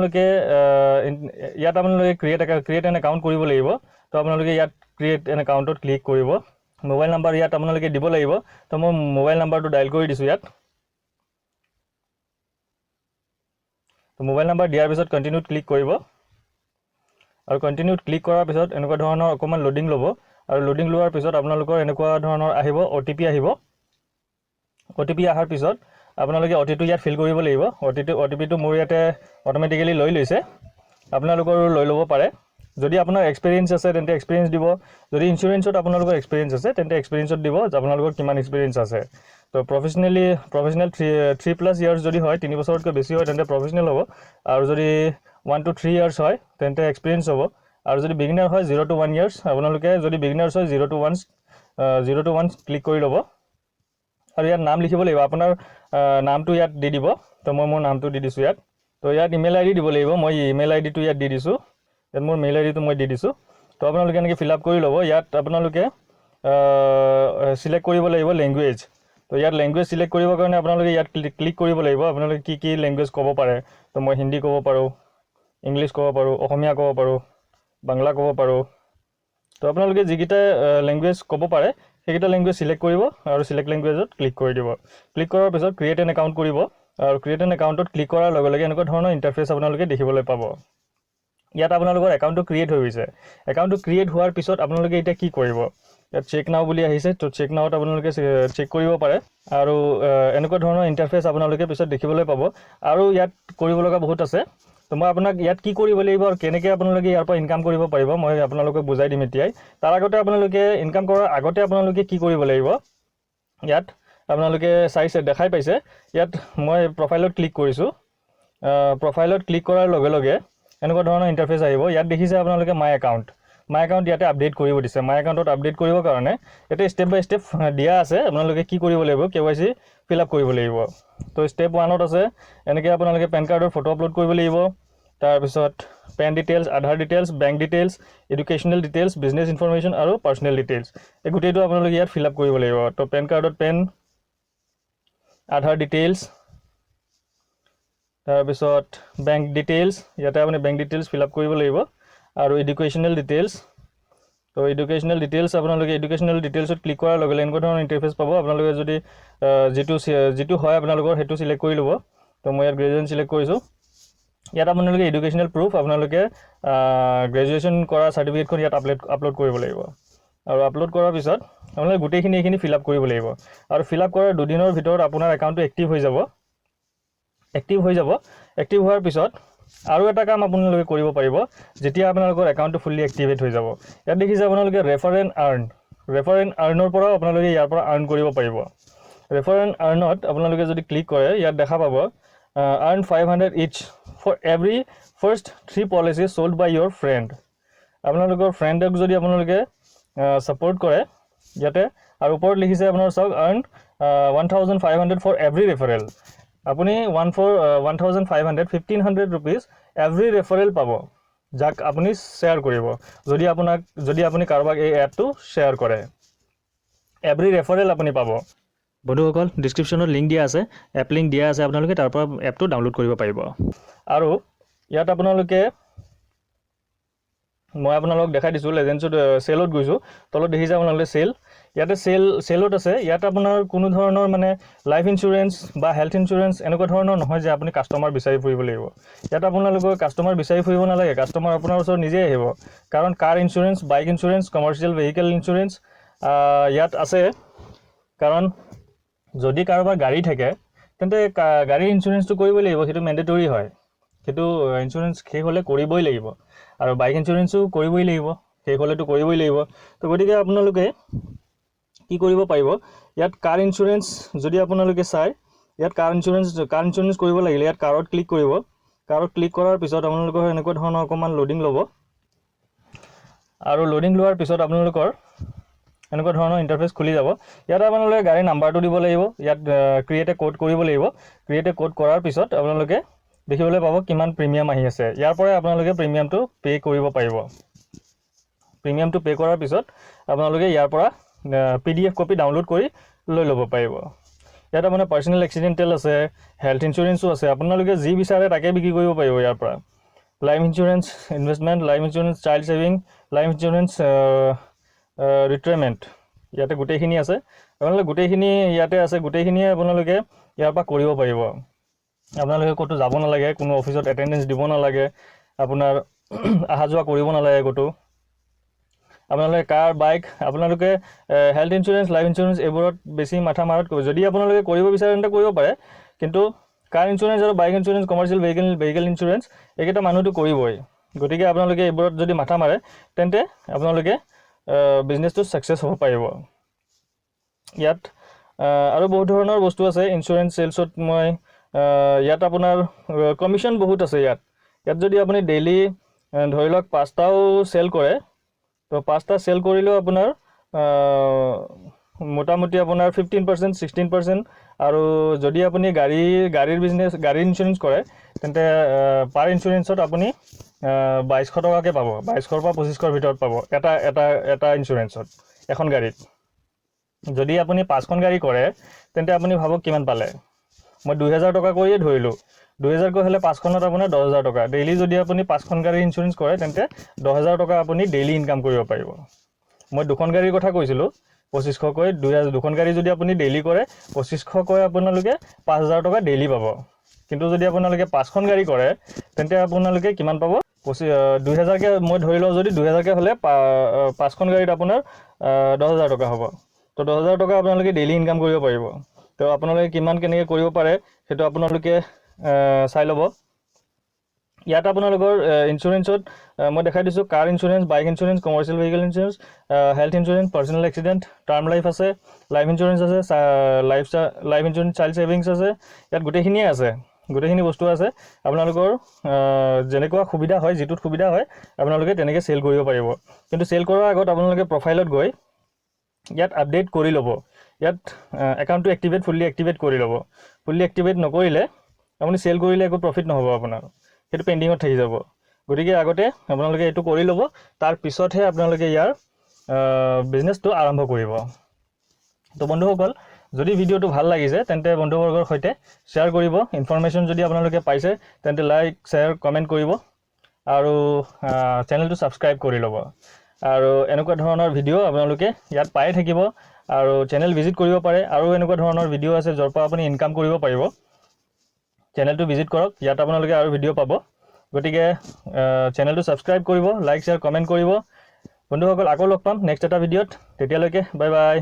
আপোনালোকে ইয়াত আপোনালোকে ক্ৰিয়েট এন একাউণ্ট কৰিব লাগিব। তো আপোনালোকে ইয়াত ক্ৰিয়েট এন একাউণ্টত ক্লিক কৰিব। মোবাইল নাম্বাৰ ইয়াত আপোনালোকে দিব লাগিব। তো মই মোবাইল নাম্বাৰটো ডাইল কৰি দিছোঁ ইয়াত। তো মোবাইল নাম্বাৰ দিয়াৰ পিছত কণ্টিনিউত ক্লিক কৰিব আৰু কণ্টিনিউত ক্লিক কৰাৰ পিছত এনেকুৱা ধৰণৰ অকণমান লোডিং ল'ব আৰু লোডিং লোৱাৰ পিছত আপোনালোকৰ এনেকুৱা ধৰণৰ আহিব, অ' টি পি আহিব। অ' টি পি অহাৰ পিছত আপোনালোকে অ' টিটো ইয়াত ফিল কৰিব লাগিব। অ' টি পিটো মোৰ ইয়াতে অট'মেটিকেলি লৈ লৈছে, আপোনালোকৰো লৈ ল'ব পাৰে। যদি আপোনাৰ এক্সপিৰিয়েঞ্চ আছে, তেন্তে এক্সপিৰিয়েঞ্চ দিব। যদি ইঞ্চুৰেঞ্চত আপোনালোকৰ এক্সপিৰিয়েঞ্চ আছে, তেন্তে এক্সপিৰিয়েঞ্চত দিব যে আপোনালোকৰ কিমান এক্সপিৰিয়েঞ্চ আছে। তো professional 3+ years যদি হয়, 3 বছৰতকৈ বেছি হয়, তেন্তে প্ৰফেচনেল হ'ব। আৰু যদি 1 টু 3 ইয়াৰ্ছ হয়, তেন্তে এক্সপিৰিয়েঞ্চ হ'ব। আৰু যদি বিগিনাৰ হয়, 0 টু 1 ইয়াৰ্ছ, আপোনালোকে যদি বিগিনাৰ্ছ হয়, 0 টু 1 ক্লিক কৰি ল'ব। আৰু ইয়াত নাম লিখিব লাগিব। আপোনাৰ নামটো ইয়াত দি দিব। তো মই মোৰ নামটো দি দিছোঁ ইয়াত। তো ইয়াত ইমেইল আই ডি দিব লাগিব। মই ইমেইল আই ডিটো ইয়াত দি দিছোঁ। ইয়াত মোৰ মেইল আই ডিটো মই দি দিছোঁ। তো আপোনালোকে এনেকৈ ফিল আপ কৰি ল'ব। ইয়াত আপোনালোকে চিলেক্ট কৰিব লাগিব লেংগুৱেজ। তো ইয়াত লেংগুৱেজ চিলেক্ট কৰিবৰ কাৰণে আপোনালোকে ইয়াত ক্লিক কৰিব লাগিব। আপোনালোকে কি কি লেংগুৱেজ ক'ব পাৰে? তো মই হিন্দী ক'ব পাৰোঁ, ইংলিছ ক'ব পাৰোঁ, অসমীয়া ক'ব পাৰোঁ, বাংলা ক'ব পাৰোঁ। তো আপোনালোকে যিকেইটা লেংগুৱেজ ক'ব পাৰে, সেইকেইটা লেংগুৱেজ চিলেক্ট কৰিব আৰু চিলেক্ট লেংগুৱেজত ক্লিক কৰি দিব। ক্লিক কৰাৰ পিছত ক্ৰিয়েট এন একাউণ্ট কৰিব আৰু ক্ৰিয়েট এন একাউণ্টত ক্লিক কৰাৰ লগে লগে এনেকুৱা ধৰণৰ ইণ্টাৰফেচ আপোনালোকে দেখিবলৈ পাব। ইয়াত আপোনালোকৰ একাউণ্টটো ক্ৰিয়েট হৈ গৈছে। একাউণ্টটো ক্ৰিয়েট হোৱাৰ পিছত আপোনালোকে এতিয়া কি কৰিব? ইয়াত চেক নাও বুলি আহিছে। তো চেক নাওত আপোনালোকে চেক কৰিব পাৰে আৰু এনেকুৱা ধৰণৰ ইণ্টাৰফেচ আপোনালোকে পিছত দেখিবলৈ পাব। আৰু ইয়াত কৰিব লগা বহুত আছে। তো মই আপোনাক ইয়াত কি কৰিব লাগিব আৰু কেনেকৈ আপোনালোকে ইয়াৰ পৰা ইনকাম কৰিব পাৰিব, মই আপোনালোকক বুজাই দিম এতিয়াই। তাৰ আগতে আপোনালোকে, ইনকাম কৰাৰ আগতে আপোনালোকে কি কৰিব লাগিব? ইয়াত আপোনালোকে চাইছে, দেখাই পাইছে, ইয়াত মই প্ৰফাইলত ক্লিক কৰিছোঁ। প্ৰফাইলত ক্লিক কৰাৰ লগে লগে এনেকুৱা ধৰণৰ ইণ্টাৰফেচ আহিব। ইয়াত দেখিছে আপোনালোকে মাই একাউণ্ট। মাই একাউণ্ট ইয়াতে আপডেট কৰিব দিছে। মাই একাউণ্টত আপডেট কৰিবৰ কাৰণে ইয়াতে ষ্টেপ বাই ষ্টেপ দিয়া আছে, আপোনালোকে কি কৰিব লাগিব। কেৱাইচি ফিল আপ কৰিব লাগিব। তো ষ্টেপ ওৱানত আছে, এনেকৈ আপোনালোকে পেন কাৰ্ডৰ ফটো আপলোড কৰিব লাগিব। তাৰপিছত PAN details, Aadhaar details, bank details, educational details, business information আৰু পাৰ্চনেল ডিটেইলছ, এই গোটেইটো আপোনালোকে ইয়াত ফিল আপ কৰিব লাগিব। তো পেন কাৰ্ডত পেন, আধাৰ ডিটেইলছ, তাৰপিছত বেংক ডিটেইলছ, ইয়াতে আপুনি বেংক ডিটেইলছ ফিল আপ কৰিব লাগিব আৰু এডুকেশ্যনেল ডিটেইলছ। তো এডুকেশ্যনেল ডিটেইলছ, আপোনালোকে এডুকেশ্যনেল ডিটেইলছত ক্লিক কৰাৰ লগে লগে এনেকুৱা ধৰণৰ ইণ্টাৰফেচ পাব। আপোনালোকে যদি যিটো যিটো হয় আপোনালোকৰ, সেইটো চিলেক্ট কৰি ল'ব। তো মই ইয়াত গ্ৰেজুৱেশ্যন চিলেক্ট কৰিছোঁ। ইয়াত আপোনালোকে এডুকেশ্যনেল প্ৰুফ, আপোনালোকে গ্ৰেজুৱেশ্যন কৰা চাৰ্টিফিকেটখন ইয়াত আপলোড কৰিব লাগিব। আৰু আপলোড কৰাৰ পিছত আপোনালোকে গোটেইখিনি এইখিনি ফিল আপ কৰিব লাগিব। আৰু ফিল আপ কৰাৰ দুদিনৰ ভিতৰত আপোনাৰ একাউণ্টটো এক্টিভ হৈ যাব। এক্টিভ হৈ যাব। এক্টিভ হোৱাৰ পিছত আৰু এটা কাম আপোনালোকে কৰিব পাৰিব, যেতিয়া আপোনালোকৰ একাউণ্টটো ফুল্লি এক্টিভেট হৈ যাব। ইয়াত দেখিছে আপোনালোকে refer and earn. Refer and আৰ্ণৰ পৰাও আপোনালোকে ইয়াৰ পৰা আৰ্ণ কৰিব পাৰিব। ৰেফাৰ এণ্ড আৰ্ণত আপোনালোকে যদি ক্লিক কৰে, ইয়াত দেখা পাব, earn 500 each for every first three policy sold by your friend। আপোনালোকৰ ফ্ৰেণ্ডক যদি আপোনালোকে ছাপৰ্ট কৰে ইয়াতে, আৰু ওপৰত লিখিছে আপোনাৰ চাওক, earn 1500 for every referral। আপুনি 1 for 1500, ₹1500 every referral পাব, যাক আপুনি শ্বেয়াৰ কৰিব। যদি আপুনি কাৰোবাক এই এপটো শ্বেয়াৰ কৰে, এভৰি ৰেফাৰেল আপুনি পাব। বন্ধুসকল, ডিছক্ৰিপশ্যনত লিংক দিয়া আছে, এপ লিংক দিয়া আছে, আপোনালোকে তাৰ পৰা এপটো ডাউনলোড কৰিব পাৰিব। আৰু ইয়াত আপোনালোকে, মই আপোনালোকক দেখাই দিছোঁ, লেজেণ্ডছত চেলত গৈছোঁ। তলত দেখিছে আপোনালোকে চেল, ইয়াতে চেলত আছে। ইয়াত আপোনাৰ কোনো ধৰণৰ মানে লাইফ ইঞ্চুৰেঞ্চ বা হেল্থ ইঞ্চুৰেঞ্চ এনেকুৱা ধৰণৰ নহয় যে আপুনি কাষ্টমাৰ বিচাৰি ফুৰিব লাগিব। ইয়াত আপোনালোকৰ কাষ্টমাৰ বিচাৰি ফুৰিব নালাগে, কাষ্টমাৰ আপোনাৰ ওচৰত নিজেই আহিব। কাৰণ car insurance, bike insurance, commercial vehicle insurance ইয়াত আছে। কাৰণ যদি কাৰোবাৰ গাড়ী থাকে, তেন্তে গাড়ীৰ ইঞ্চুৰেঞ্চটো কৰিবই লাগিব। সেইটো মেণ্ডেটৰী হয়। সেইটো ইঞ্চুৰেঞ্চ শেষ হ'লে কৰিবই লাগিব। আৰু বাইক ইঞ্চুৰেঞ্চো কৰিবই লাগিব, শেষ হ'লেতো কৰিবই লাগিব। তো গতিকে আপোনালোকে কি কৰিব পাৰিব? ইয়াত কাৰ ইঞ্চুৰেঞ্চ যদি আপোনালোকে চায়, ইয়াত কাৰ ইঞ্চুৰেঞ্চ কৰিব লাগিলে ইয়াত কাৰত ক্লিক কৰিব। কাৰত ক্লিক কৰাৰ পিছত আপোনালোকৰ এনেকুৱা ধৰণৰ অকণমান লোডিং ল'ব আৰু লোডিং লোৱাৰ পিছত আপোনালোকৰ এনেকুৱা ধৰণৰ ইণ্টাৰফেচ খুলি যাব। ইয়াত আপোনালোকে গাড়ীৰ নাম্বাৰটো দিব লাগিব। ইয়াত ক্ৰিয়েট এ কোট কৰিব লাগিব। ক্ৰিয়েট এ কোট কৰাৰ পিছত আপোনালোকে দেখিবলৈ পাব কিমান প্ৰিমিয়াম আহি আছে। ইয়াৰ পৰাই আপোনালোকে প্ৰিমিয়ামটো পে' কৰিব পাৰিব। প্ৰিমিয়ামটো পে' কৰাৰ পিছত আপোনালোকে ইয়াৰ পৰা পিডিএফ কপি ডাউনলোড কৰি লৈ ল'ব পাৰিব। ইয়াত আপোনাৰ পাৰ্চনেল এক্সিডেণ্টেল আছে, হেল্থ ইঞ্চুৰেঞ্চো আছে। আপোনালোকে যি বিচাৰে তাকে বিক্ৰী কৰিব পাৰিব ইয়াৰ পৰা। Life insurance, investment, life insurance, child saving, life insurance, retirement, ইয়াতে গোটেইখিনি আছে। আপোনালোকে গোটেইখিনি ইয়াতে আছে, গোটেইখিনিয়ে আপোনালোকে ইয়াৰ পৰা কৰিব পাৰিব। আপোনালোকে ক'তো যাব নালাগে, কোনো অফিচত এটেণ্ডেঞ্চ দিব নালাগে, আপোনাৰ অহা যোৱা কৰিব নালাগে ক'তো। আপোনালোকে কাৰ, বাইক, আপোনালোকে হেল্থ ইঞ্চুৰেঞ্চ, লাইফ ইঞ্চুৰেঞ্চ এইবোৰত বেছি মাথা মাৰাত, যদি আপোনালোকে কৰিব বিচাৰে তেন্তে কৰিব পাৰে। কিন্তু কাৰ ইঞ্চুৰেঞ্চ আৰু bike insurance, commercial vehicle insurance, এইকেইটা মানুহটো কৰিবই। গতিকে আপোনালোকে এইবোৰত যদি মাথা মাৰে, তেন্তে আপোনালোকে বিজনেছটো ছাকচেছ হ'ব পাৰিব। ইয়াত আৰু বহুত ধৰণৰ বস্তু আছে ইঞ্চুৰেঞ্চ চেলছত। মই ইয়াত আপোনাৰ কমিশ্যন বহুত আছে ইয়াত। ইয়াত যদি আপুনি ডেইলি ধৰি লওক পাঁচটাও চেল কৰে, তো পাঁচটা চেল কৰিলেও আপোনাৰ মোটামুটি আপোনাৰ 15%, 16%। আৰু যদি আপুনি গাড়ীৰ বিজনেছ, গাড়ীৰ ইঞ্চুৰেঞ্চ কৰে, তেন্তে পাৰ ইঞ্চুৰেঞ্চত আপুনি 2200 টকাকৈ পাব। 2200ৰ পৰা 2500ৰ ভিতৰত পাব এটা ইঞ্চুৰেঞ্চত, এখন গাড়ীত। যদি আপুনি পাঁচখন গাড়ী কৰে, তেন্তে আপুনি ভাবক কিমান পালে। মই 2000 টকা কৰিয়ে ধৰিলোঁ। 2000কৈ হ'লে পাঁচখনত আপোনাৰ 10,000 টকা। ডেইলি যদি আপুনি পাঁচখন গাড়ীৰ ইঞ্চুৰেঞ্চ কৰে, তেন্তে 10,000 টকা আপুনি ডেইলি ইনকাম কৰিব পাৰিব। মই দুখন গাড়ীৰ কথা কৈছিলোঁ, 2500কৈ 2000। দুখন গাড়ী যদি আপুনি ডেইলি কৰে, 2500কৈ আপোনালোকে 5000 টকা ডেইলি পাব। কিন্তু যদি আপোনালোকে পাঁচখন গাড়ী কৰে, তেন্তে আপোনালোকে কিমান পাব? 2000কৈ মই ধৰি লওঁ, যদি 2000কৈ হ'লে পাঁচখন গাড়ীত আপোনাৰ 10,000 টকা হ'ব। তো 10,000 টকা আপোনালোকে ডেইলি ইনকাম কৰিব পাৰিব। তো আপোনালোকে কিমান কেনেকৈ কৰিব পাৰে, সেইটো আপোনালোকে চাই ল'ব। ইয়াত আপোনালোকৰ ইঞ্চুৰেঞ্চত মই দেখাই দিছোঁ, car insurance, bike insurance, commercial vehicle insurance, health insurance, personal accident, term life আছে, লাইফ ইঞ্চুৰেঞ্চ আছে, life insurance, child savings আছে। ইয়াত গোটেইখিনিয়ে আছে, গোটেইখিনি বস্তু আছে। আপোনালোকৰ যেনেকুৱা সুবিধা হয়, যিটোত সুবিধা হয়, আপোনালোকে তেনেকৈ চেল কৰিব পাৰিব। কিন্তু চেল কৰাৰ আগত আপোনালোকে প্ৰফাইলত গৈ ইয়াত আপডেট কৰি ল'ব। ইয়াত একাউণ্টটো ফুল্লি এক্টিভেট কৰি ল'ব। ফুল্লি এক্টিভেট নকৰিলে আপুনি চেল কৰিলে একো প্ৰফিট নহ'ব আপোনাৰ, সেইটো পেণ্ডিঙত থাকি যাব। গতিকে আগতে আপোনালোকে এইটো কৰি ল'ব, তাৰপিছতহে আপোনালোকে ইয়াৰ বিজনেছটো আৰম্ভ কৰিব। তো বন্ধুসকল, যদি ভিডিঅ'টো ভাল লাগিছে, তেন্তে বন্ধুবৰ্গৰ সৈতে শ্বেয়াৰ কৰিব। ইনফৰমেশ্যন যদি আপোনালোকে পাইছে, তেন্তে লাইক, শ্বেয়াৰ, কমেণ্ট কৰিব আৰু চেনেলটো ছাবস্ক্ৰাইব কৰি ল'ব। আৰু এনেকুৱা ধৰণৰ ভিডিঅ' আপোনালোকে ইয়াত পায়ে থাকিব আৰু চেনেল ভিজিট কৰিব পাৰে। আৰু এনেকুৱা ধৰণৰ ভিডিঅ' আছে য'ৰ পৰা আপুনি ইনকাম কৰিব পাৰিব। চেনেলটো ভিজিট কৰক, ইয়াত আপোনালোকে আৰু ভিডিঅ' পাব। গতিকে চেনেলটো ছাবস্ক্ৰাইব কৰিব, লাইক, শ্বেয়াৰ, কমেণ্ট কৰিব। বন্ধুসকল, আকৌ লগ পাম নেক্সট এটা ভিডিঅ'ত। তেতিয়ালৈকে বাই বাই।